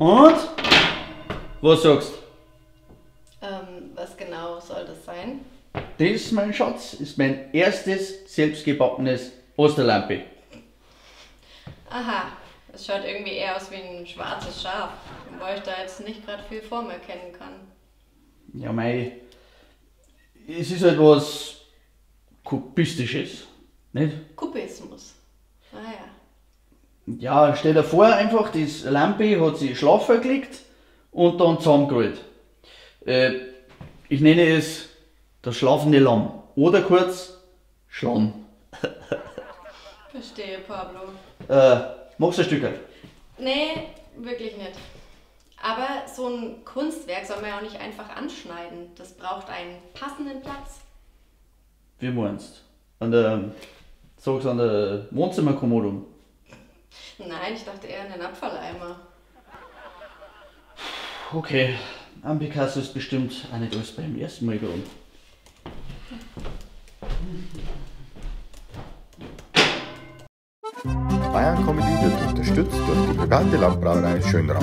Und? Was sagst? Was genau soll das sein? Das, mein Schatz, ist mein erstes selbstgebackenes Osterlampe. Aha, es schaut irgendwie eher aus wie ein schwarzes Schaf, wobei ich da jetzt nicht gerade viel Form erkennen kann. Ja mei, es ist halt was Kubistisches, nicht? Kubismus, ah ja. Ja, stell dir vor einfach, das Lampe hat sich schlafen gelegt und dann zusammengerollt. Ich nenne es das schlafende Lamm oder kurz Schlamm. Verstehe, Pablo. Magst du ein Stückerl? Nee, wirklich nicht. Aber so ein Kunstwerk soll man ja auch nicht einfach anschneiden. Das braucht einen passenden Platz. Wie meinst du? An der, sag's an der Wohnzimmerkommode? Nein, ich dachte eher an den Abfalleimer. Okay, am Picasso ist bestimmt auch nicht alles beim ersten Mal geworden. Bayern Comedy wird unterstützt durch die private Landbrauerei Schönrath.